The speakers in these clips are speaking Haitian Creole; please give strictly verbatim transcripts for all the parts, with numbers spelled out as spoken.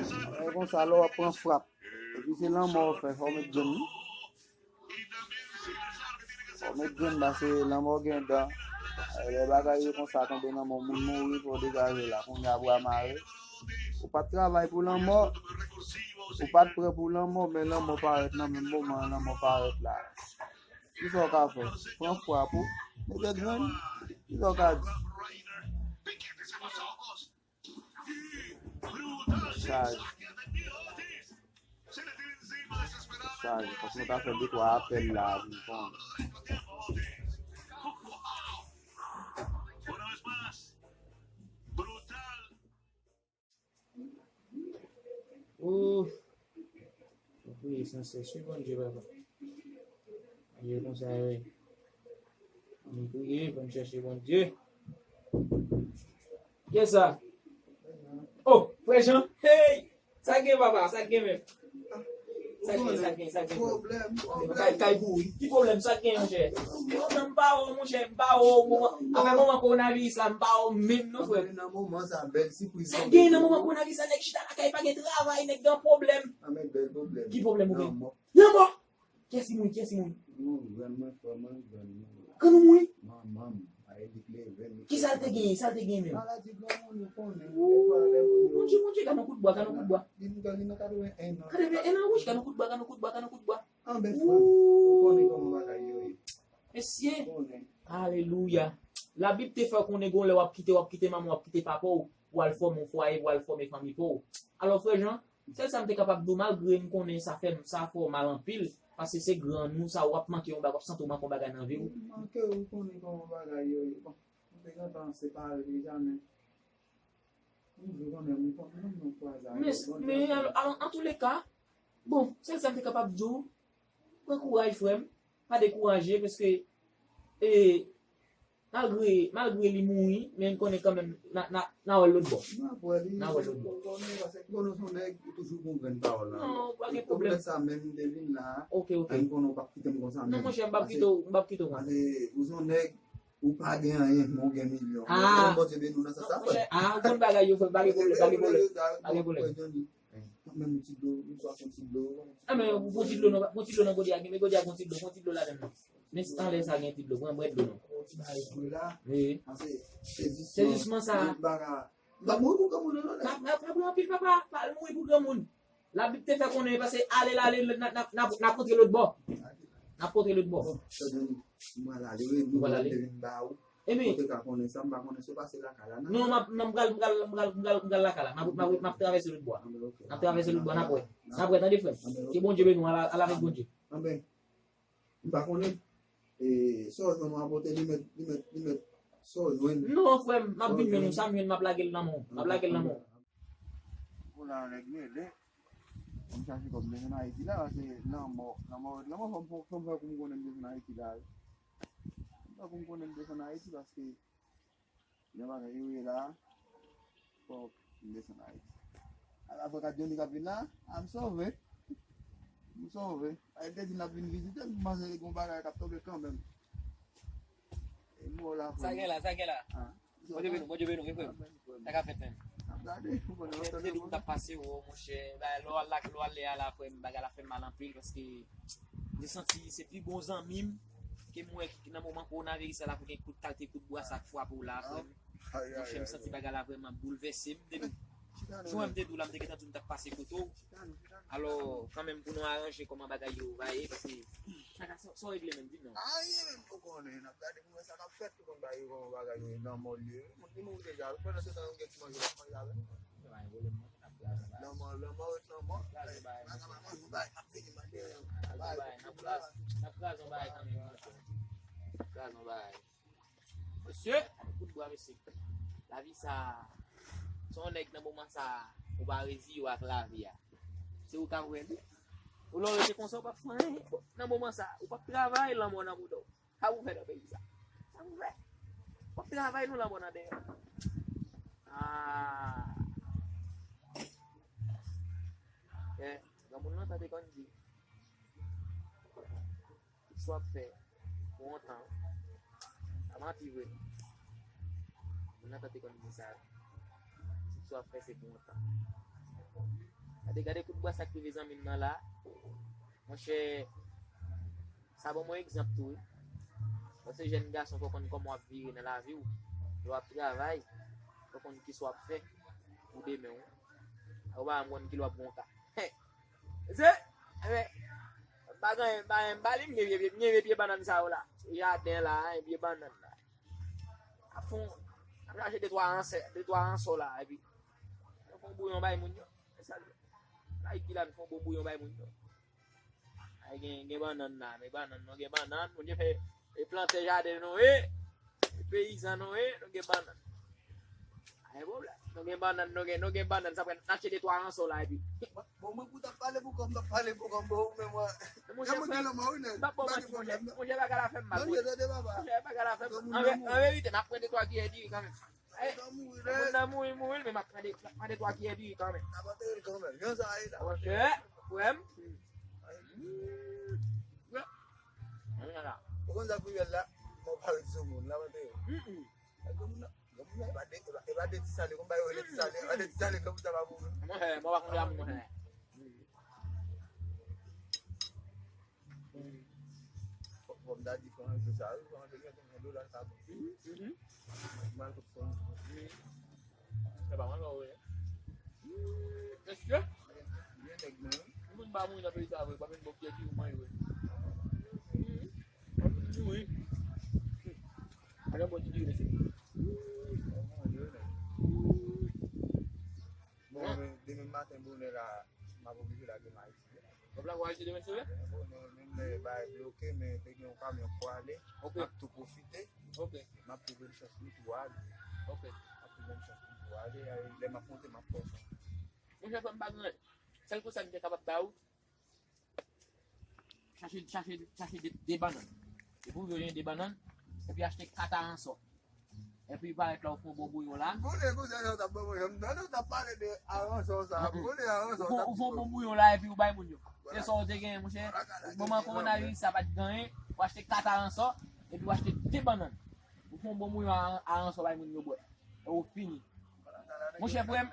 E konsa, lè w ap pran frap, epi se lanmò w fè, fò w met grenn, wi. Fò w met grenn, paske lanmò gen dan. Lè bagay yo konsa tonbe nan men w, moun mouri, fò w degaje la. Kounye a bra mare. Ou pa t travay pou lanmò, ou pa t prè pou lanmò, men lanmò parèt nan menm moman an, lanmò parèt la. Kisa w ka fè? Pran frap ou, mete grenn. Kisa w ka di? Chaj. Chaj. Fòk nou ta fè de twa apèl la pou nou konnen. Ouf. Mwen priye sansè, swiv Bondye, papa. Bondye konsa, wi. Ann priye, ann chèche Bondye. Kiyès sa? Oh, frè Jean. Hey! Sa gen, papa, sa gen menm. Sa gen, sa gen, sa gen. Pwoblèm, pwoblèm. Kay, kay bouri. Ki pwoblèm, sa gen, monchè? Monchè, m pa wè w, monchè, m pa wè w. Afè moman kowonaviris la, m pa wè w menm non, frè. Nan moman sa, bèl sipriz. Sa gen nan moman kowonaviris la, nèg chita lakay, pa gen travay, nèg gen pwoblèm. Ki pwoblèm ou gen? Lanmò. Kiyès ki mouri? Kiyès ki mouri? Grann mwen, frè mwen, grann mwen. Grann ou mouri? Manman m, a elik leve m. Kisa l te genyen? Sa l te genyen menm? Maladi granmoun, ou konnen. Bondye, Bondye, gade yon kout bwa, gade yon kout bwa. Li nan katreven en an. Katreven en an, wi, gade yon kout bwa, gade yon kout bwa, gade yon kout bwa. Anben, frè m, ou konnen kòman bagay yo ye. Mesye. Ou konnen. Alelouya. Labib te fè konnen gon lè w ap kite, w ap kite manman, w ap kite papa w, pou w al fòme yon fwaye, pou w al fòme fanmi pa w. Alò, frè Jean, sèl sa m te kapab di w, malgre m konnen sa fè m, sa fè w mal anpil, paske se grann ou, sa w ap manke yon bagay, w ap santi w manke yon bagay nan vi w. M manke, ou konnen kòman bagay yo ye. Bon, nou te gentan separe deja, men yon jou kanmenm, nou pa menm nou kwaze avè l. Men, men, alò, alò, antouleka, bon, sèl sa m te kapab di w, pran kouraj, frè m, pa dekouraje, paske, e, malgre, malgre li mouri, men m konnen kanmenm, n a, n a, n a wè l lòt bò. N a wè l lòt bò. Ou konnen, paske m konnen w se yon nèg, ou toujou gon grenn pawòl nan men w. Non, pa gen pwoblèm. Poutèt sa menm, m te vin la, ok, ok, men m konnen w p ap kite m konsa menm. Non, monchè, m p ap kite w, m p ap kite w konsa. Paske ou se yon nèg, ou pa gen anyen, men w gen milyon. Ah. Bondye beni w nan sans sa, frè. Ah, ou konn bagay yo, frè, pa gen pwoblèm, pa gen pwoblèm. Pa gen pwoblèm. Menm yon ti dlo, yon swaf yon ti dlo. Ah, men yon ti dlo nan, yon ti dlo nan gode a, gen, men gode a gen ti dlo, yon ti dlo ladan l. Men anlè sa gen ti dlo, pran bwè dlo non. Yon ti bagay dlo la. Wi. Paske sezisman, sezisman sa. M pa mouri pou granmoun non, non. M ap, m ap, m ap mouri anpil, papa, pa mouri pou granmoun. Labib te fè konnen, paske ale l ale, n a, n a, n a, n a kontre lòt bò. N a kontre lòt bò. Bon, tande m, m pral ale, wi, nou pral ale. Vin ba ou. Ebyen. Ou te ka konnen sa, m pa konnen si w pase lakay la, non? Non, m ap, non, m pral, m pral, m pral, m pral, m pral lakay la. M ap, m ap, m ap travèse lòt bò a. Ah, men ok. M ap travèse lòt bò a, n ap wè. N ap wè, tande, frè m. Ah, men ok. Ke Bondye beni w, ala, ala avèk Bondye. Anben, m pa konnen. E, sa w jwenn w a pote, li mèt, li mèt, li mèt, sa w jwenn. Non, frè m, m ap vin jwenn ou, sa m jwenn, m ap lage l nan men w. M ap lage l nan men w. Pou la, nèg rele. Pou m chache kòb m bezwen Ayiti la, paske lanmò, lanmò, lanmò fè m, fè m, fè m konnen m bezwen Ayiti la, wi. Fè m konnen m bezwen Ayiti, paske jan bagay yo ye la, fòk m desann Ayiti. Ala avoka Johnny k ap vin la, a m sove. M sove. A, li te di l ap vin vizite m, m panse li gon bagay k ap tonbe kanmenm. E mò la, frè. Sa gen la, sa gen la. Ah. Bondye beni w, Bondye beni w, wi, frè m. Amèn, frè m. Sa ka fèt menm. N ap gade, ou konnen, monchè, m te di w m t ap pase w, monchè. Bagay, lè w al la, lè w al lè a la, frè m, bagay la fè m mal anpil, paske m te santi se pi bon zanmi m ke m wè ki nan moman kowonaviris sa la pou gen kout kalte kout bwa sa k frape w la, frè m. Monchè, m santi bagay la vrèman boulvèse m. M te di w, jou mwen m te di w la, m te gentan di w m t ap pase kote w. Alò, kanmenm pou nou aranje kòman bagay yo va ye, paske sa ka, sa, sa w regle menm, di m non. Anyen menm, ou konnen, n ap gade pou wè sa k ap fèt, ou konn bagay yo, kòman bagay yo ye, lanmò l ye. Moun ki mouri deja, pandan se tan yo gen ti manje, y ap manje avè nou. Sa pa gen pwoblèm non, n ap kraze bagay. Lanmò, lanmò ret lanmò. N ap kraze bagay, monchè. N ap fini mande. N ap kraze bagay, n ap kraze, n ap kraze yon bagay kanmenm, monchè. N ap kraze yon bagay. Mesye, kout bwa, mesye. Lavi sa, se yon nèg nan moman sa, ou pa reziye w ak lavi a. Se ou k ap wè li. Ou lè w rete konsa, ou p ap fè anyen. Bon, nan moman sa, ou p ap travay, lanmò nan bouda w. Sa pou fè nan peyi sa? Sa pou fè? W ap travay nou lanmò nan dèyè. Ah. Eh, granmoun nan tande konn di. Tout sa w ap fè pou yon tan. Pa manti vre. Granmoun nan tande konn di sa. Tout sa w ap fè se pou yon tan. Gade, gade kout bwa sa k rive zanmi m nan la. Monchè, sa ban m yon egzanp tou, wi. Paske jèn gason, fò w konn kòman w ap vire nan lavi w. Lè w ap travay, fò w konn kisa w ap fè pou demen w. Ou pa janm konn kilè w ap gen yon ka. Se, ebyen, m pa gen, m pa gen, m pa li, m gen vye, m gen vye pye bannann sa yo la. Jaden la, en, pye bannann la. Ap fè yon, ap chache de twa ansè, de twa ansò la, epi, fè yon bouyon bay moun yo. E sa l ye. Bay ki la, fè yon bon bouyon bay moun yo. Ay, gen, gen bannann la, men bannann, nou gen bannann, Bondye fè, e plantè jaden nou ye, e peyizan nou ye, nou gen bannann. Ay, pwoblèm. Nou gen bannann, nou gen, nou gen bannann, sa pral n achte de twa ansò la, epi. Bon, mwen pou t ap pale pou kò m, m t ap pale pou kò m, bon, ou menm, mwen. Monchè, frè m, m p ap ba w manti, monchè. Monchè, bagay la fè m mal, monchè. Monchè, bagay la fè m mal. An vè-, an verite, m ap pran de twa kiyè diri kanmenm. Moun nan mouri, mouri, men m ap pran de, m ap pran de twa kiyè diri kanmenm. N ap antere l kanmenm. Jan sa ye la. Monchè, frè m. Ou konn sa k rive l la? Mò parèt sou moun, l ap antere l. Granmoun nan, granmoun nan, e pa de, e pa, e pa de ti sale, konn ba yo rele ti sale, e pa de ti sale, granmoun sa pa mouri. Monchè, mò pa konn jan moun, monchè. Fò, fò m ta di Franjo sa, wi, Franjo gen konbyen dola l ka ban. Mhm, mhm. Mal kot Franjo. Mhm. Se pa mal, wi. Mesye, gen nèg nan, wi. Moun pa mouri nan peyi sa vre, pa menm bon pyè ki ou manje, wi. Mhm. Pa moun mouri. Ala bon ti diri, mesye. Bon, men, demen maten bonè la, m ap oblije lage m Ayiti. W ap lage w Ayiti demen, sere? Bon, men, menm lè bagay bloke, men te gen yon kamyon k pwale, m ap tou pwofite. Ok. M ap tou jwenn chans pou m tou ale. Ok. M ap tou jwenn chans pou m tou ale, e lè m ap monte, m ap fè w konnen. Monchè, frè m, pa gen anyen. Sèl konsèy m te kapab ba ou, Chache, chache, chache de, de bannann. Epi ou jwenn de bannann, epi achte kat aransò. Epi parèt la, ou fè yon bon bouyon la. Konnen konsèy sa w t ap ban mwen, jan m tande w t ap pale de aransò sa. Konnen aransò. Ou fè, ou fè yon bon bouyon la, epi ou bay moun yo. Se sa w te genyen, monchè. Moman kowonaviris sa pa t gen anyen, ou achte kat aransò, epi ou achte de bannann. Ou fè yon bon bouyon a, aransò bay moun yo bwè. E ou fini. Monchè, frè m.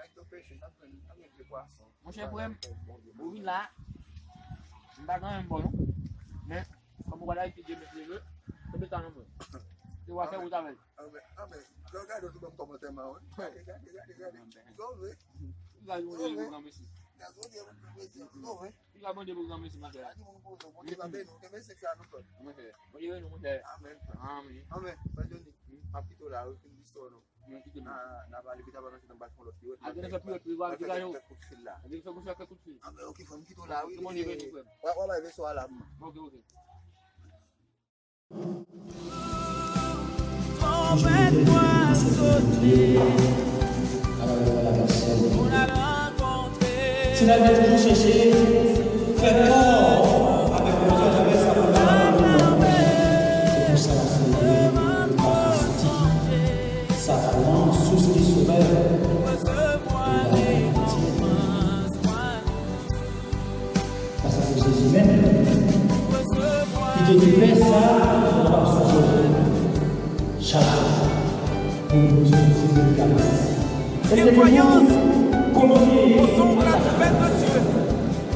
Monchè, frè m, ou vin la, m pa gen anyen m ba w non. Men, kòm ou pral Ayiti demen, si Dye vle, kenbe sa nan men w. Se w a fè wout avè l. Anmè, anmè, lè w gade w tou ban m kòmantè mawon. Gade, gade, gade, gade. Sove. Gade yon de granmesi. Gade yon de granmesi. Sove. Li ka mande pou granmesi, monchè. Li ka mande pou granmesi, monchè. Monchè, Bondye beni w, monchè. Amèn. Amèn. Amèn. Frè Johnny, m ap kite w la, wi, fin istwa nou. Mwen kite m. N a, n a pale pita pandan se tan m pral fè yon lòt piwèt. A, gen fè piwèt, piwèt, piwèt, piwèt. Kèk kout fil la. Gen fè kout fil, kèk kout fil. Amèn, ok, frè m, m kite w la, wi. Bondye beni w, frè m. W a, w a bay vèso a la, m. Ok, ok. Twonpèt mwen sone. Moun al rankontre. Si n al toujou chèche fè tò avèk Bondye atravè sa moun nan, se konsa l ap selebre Ekaristi, sakreman, sous ki sovè, e lavi kontini. Paske se Jezi menm ki te di fè sa, nou kapab sou sove chak jou pou nou soti de Ekaristi. Témoignage au son de la trompette de Dieu.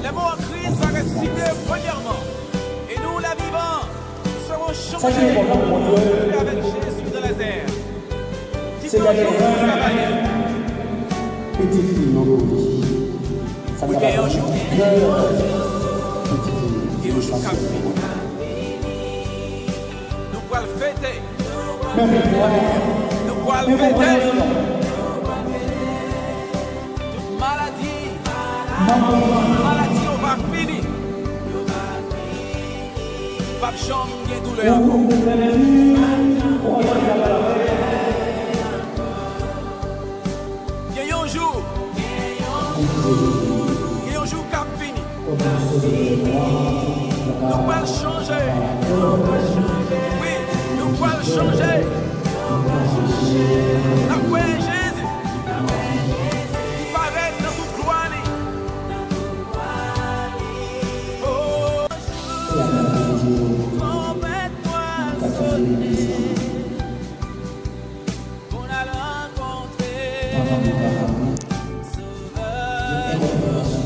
Les morts en Christ va ressusciter premièrement. Et nous, les vivants, nous serons changés avec Jésus dans les airs. Qui toujours travaille. Pitit li yo mouri. Wi, gen yon jou. Gen yon jou k ap vini. Nou pral fete. Nou pral fete. Tout maladi, maladi yo va fini. Pap janm gen doulè ankò. Gen yon jou, gen yon jou k ap vini. Nou pral chanje. Wi, nou pral chanje. N ap wè Jezi ki parèt nan tout glwa li. Oh, twonpèt pral sone. Pou n al rankontre Sovè nou.